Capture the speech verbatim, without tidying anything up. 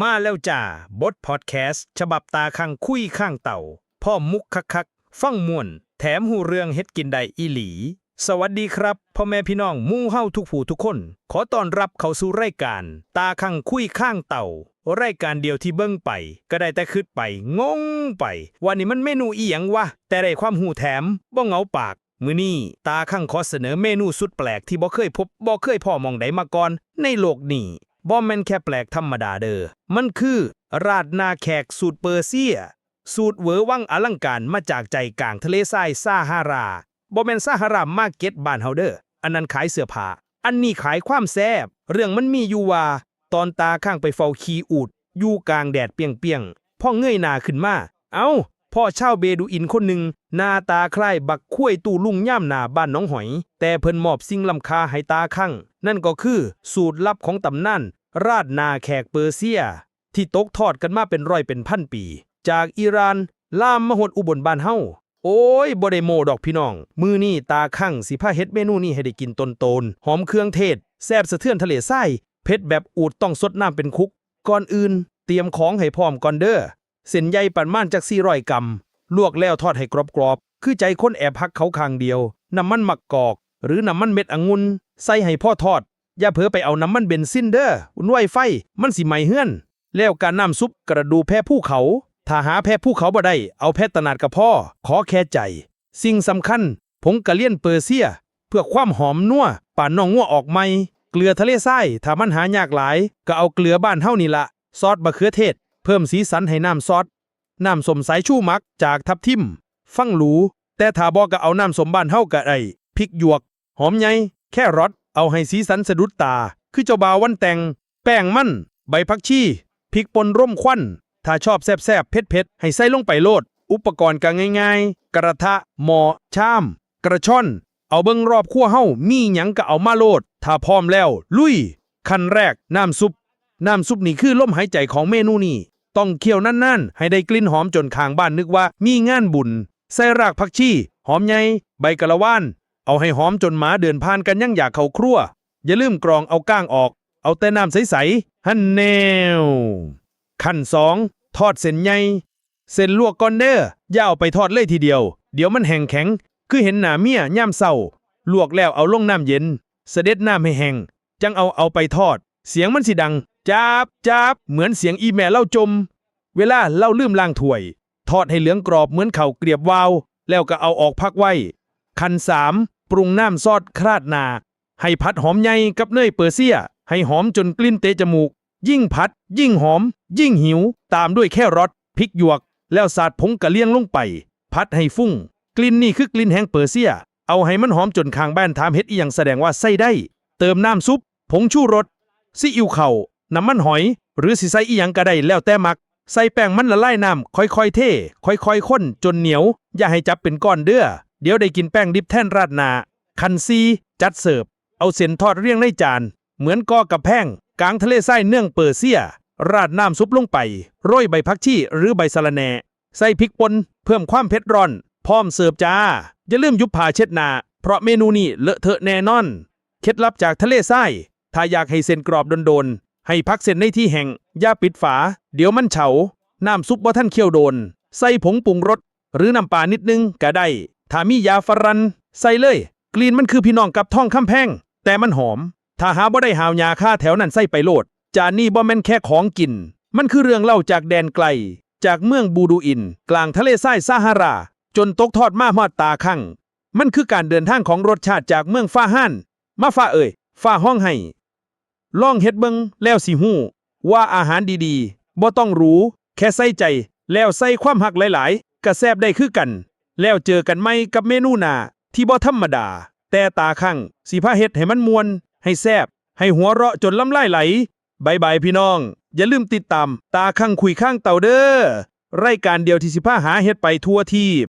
มาแล้วจ้า บทพอดแคสต์ฉบับตาค้างคุยค้างเต้า พร้อมมุกคักๆ ฟังม่วน แถมฮู้เรื่องเฮ็ดกินได้อีหลี สวัสดีครับ พ่อแม่พี่น้องหมู่เฮาทุกผู้ทุกคน ขอต้อนรับเข้าสู่รายการ ตาค้างคุยค้างเต้า รายการเดียวที่เบิ่งไป ก็ได้แต่คิดไป งงไป ว่านี่มันเมนูอีหยังวะ แต่ได้ความฮู้แถม บ่เหงาปาก มื้อนี้ตาค้างขอเสนอเมนูสุดแปลกที่บ่เคยพบ บ่เคยพ้อหม่องใดมาก่อนในโลกนี้ บ่แม่นแค่แปลกธรรมดาเด้อ มันคือราดหน้าแขกสูตรเปอร์เซีย สูตรเวอร์วังอลังการมาจากใจกลางทะเลทรายซาฮารา บ่แม่นซาฮารามาร์เก็ตบ้านเฮาเด้อ อันนั้นขายเสื้อผ้า อันนี้ขายความแซ่บ เรื่องมันมีอยู่ว่า ตอนตาค้างไปเฝ้าขี้อูฐอยู่กลางแดดเปรียงๆ พอเงยหน้าขึ้นมา เอ้า พ้อชาวเบดูอินคนหนึ่ง หน้าตาคล้ายบักควายตู้ลุงยามหน้าบ้านหนองหอย แต่เพิ่นมอบสิ่งล้ำค่าให้ตาค้าง นั่นก็คือสูตรลับของตำนาน ราดหน้าแขกเปอร์เซีย ที่ตกทอดกันมาเป็นร้อยเป็นพันปี จากอิหร่าน ลามมาฮอดอุบลบ้านเฮา โอ้ย บ่ได้โม้ดอกพี่น้อง มื้อนี้ตาค้างสิพาเฮ็ดเมนูนี้ให้ได้กินโตนๆ หอมเครื่องเทศ แซ่บสะเทือนทะเลทราย เผ็ดแบบอูฐต้องซดน้ำเป็นคุก ก่อนอื่น เตรียมของให้พร้อมก่อนเด้อ เส้นใยประมาณจักสี่ร้อยกรัม ลวกแล้วทอดให้กรอบๆ คือใจคนแอบฮักเขาข้างเดียว น้ำมันมะกอก หรือน้ำมันเม็ดองุ่น ใส่ให้พอทอด อย่าเผลอไปเอาน้ำมันเบนซินเด้อ อุ่นไวไฟ มันสิไหม้เฮือน แล้วกาน้ำซุปกระดูกแพะภูเขา ถ้าหาแพะภูเขาบ่ได้ เอาแพะตะหนาดก็พอ ขอแค่ใจ สิ่งสำคัญ ผงกะเลียนเปอร์เซีย เพื่อความหอมนัว ปานน้องงัวออกใหม่ เกลือทะเลทราย ถ้ามันหายากหลาย ก็เอาเกลือบ้านเฮานี่ละ ซอสมะเขือเทศ เพิ่มสีสันให้น้ำซอส น้ำส้มสายชูหมักจากทับทิม ฟังหรู แต่ถ้าบ่ก็เอาน้ำส้มบ้านเฮาก็ได้ พริกหยวก หอมใหญ่ แครอท เอาให้สีสันสะดุดตา คือเจ้าบ่าววันแต่ง แป้งมัน ใบผักชี พริกป่นรมควัน ถ้าชอบแซ่บๆ เผ็ดๆ ให้ใส่ลงไปโลด อุปกรณ์ก็ง่ายๆ กระทะ หม้อ ชาม กระชอน เอาเบิ่งรอบครัวเฮามีหยังก็เอามาโลด ถ้าพร้อมแล้ว ลุย ขั้นแรก น้ำซุป น้ำซุปนี่คือลมหายใจของเมนูนี้ ต้องเคี่ยวนานๆ ให้ได้กลิ่นหอมจนข้างบ้านนึกว่ามีงานบุญ ใส่รากผักชี หอมใหญ่ ใบกะละวาน เอาให้หอมจนหมาเดินผ่านกันยังอยากเข้าครัว อย่าลืมกรองเอาก้างออก เอาแต่น้ำใสๆ หั่นแนว ขั้นสอง ทอดเส้นใหญ่ เส้นลวกก่อนเด้อ อย่าเอาไปทอดเลยทีเดียว เดี๋ยวมันแห้งแข็ง คือเห็นหน้าเมียยามเช้า ลวกแล้วเอาลงน้ำเย็น สะเด็ดน้ำให้แห้ง จั่งเอาเอาไปทอด เสียงมันสิดัง จ๊าบ จ๊าบ เหมือนเสียงอีแม่ลาวจ่ม เวลาลาวลืมล้างถ้วย ทอดให้เหลืองกรอบเหมือนข้าวเกรียบวาว แล้วก็เอาออกพักไว้ ขั้นสาม ปรุงน้ำซอสราดหน้า ให้ผัดหอมใหญ่กับเนยเปอร์เซีย ให้หอมจนกลิ่นเตะจมูก ยิ่งผัด ยิ่งหอม ยิ่งหิว ตามด้วยแครอท พริกหยวก แล้วสาดผงกะเลียงลงไป ผัดให้ฟุ้ง กลิ่นนี่คือกลิ่นแห่งเปอร์เซีย เอาให้มันหอมจนข้างบ้านถามเฮ็ดอีหยัง แสดงว่าใช้ได้ เติมน้ำซุป ผงชูรส ซีอิ๊วข้าว น้ำมันหอย หรือสิใส่อีหยังก็ได้แล้วแต่มัก ใส่แป้งมันละลายน้ำ ค่อยๆ เท ค่อยๆ คนจนเหนียว อย่าให้จับเป็นก้อนเด้อ เดี๋ยวได้กินแป้งดิบแทนราดหน้า ขั้นสี่ จัดเสิร์ฟ เอาเส้นทอดเรียงในจาน เหมือนก่อกำแพง กลางทะเลทรายเมืองเปอร์เซีย ราดน้ำซุปลงไป โรยใบผักชีหรือใบสะระแหน่ ใส่พริกป่น เพิ่มความเผ็ดร้อน พร้อมเสิร์ฟจ้า อย่าลืมหยิบผ้าเช็ดหน้า เพราะเมนูนี้เลอะเทอะแน่นอน เคล็ดลับจากทะเลทราย ถ้าอยากให้เส้นกรอบโดนๆ ให้พักเส้นในที่แห้ง อย่าปิดฝา เดี๋ยวมันเฉา น้ำซุปบ่ทันเคี่ยวโดน ใส่ผงปรุงรส หรือน้ำปลานิดนึงก็ได้ ถ้ามียาฝรั่น ใส่เลย กลิ่นมันคือพี่น้องกับทองคำแพง แต่มันหอม ถ้าหาบ่ได้หาวหญ้าคาแถวนั้นใส่ไปโลด จานนี้บ่แม่นแค่ของกิน มันคือเรื่องเล่าจากแดนไกล จากเมืองบูดูอิน กลางทะเลทรายซาฮารา จนตกทอดมาฮอดตาค้าง มันคือการเดินทางของรสชาติจากเมืองฟาฮาน มาฟ้าเอ่ย ฟ้าฮ้องไห้ ลองเฮ็ดเบิ่งแล้วสิฮู้ ว่าอาหารดีๆ บ่ต้องหรู แค่ใส่ใจ แล้วใส่ความฮักหลายๆ ก็แซ่บได้คือกัน แล้วเจอกันใหม่กับเมนูหน้าที่บ่ธรรมดา แต่ตาค้างสิพาเฮ็ดให้มันม่วน ให้แซ่บ ให้หัวเราะจนน้ำลายไหล บ๊ายบายพี่น้อง อย่าลืมติดตามตาค้างคุยค้างเต้าเด้อ รายการเดียวที่สิพาหาเฮ็ดไปทั่วทีป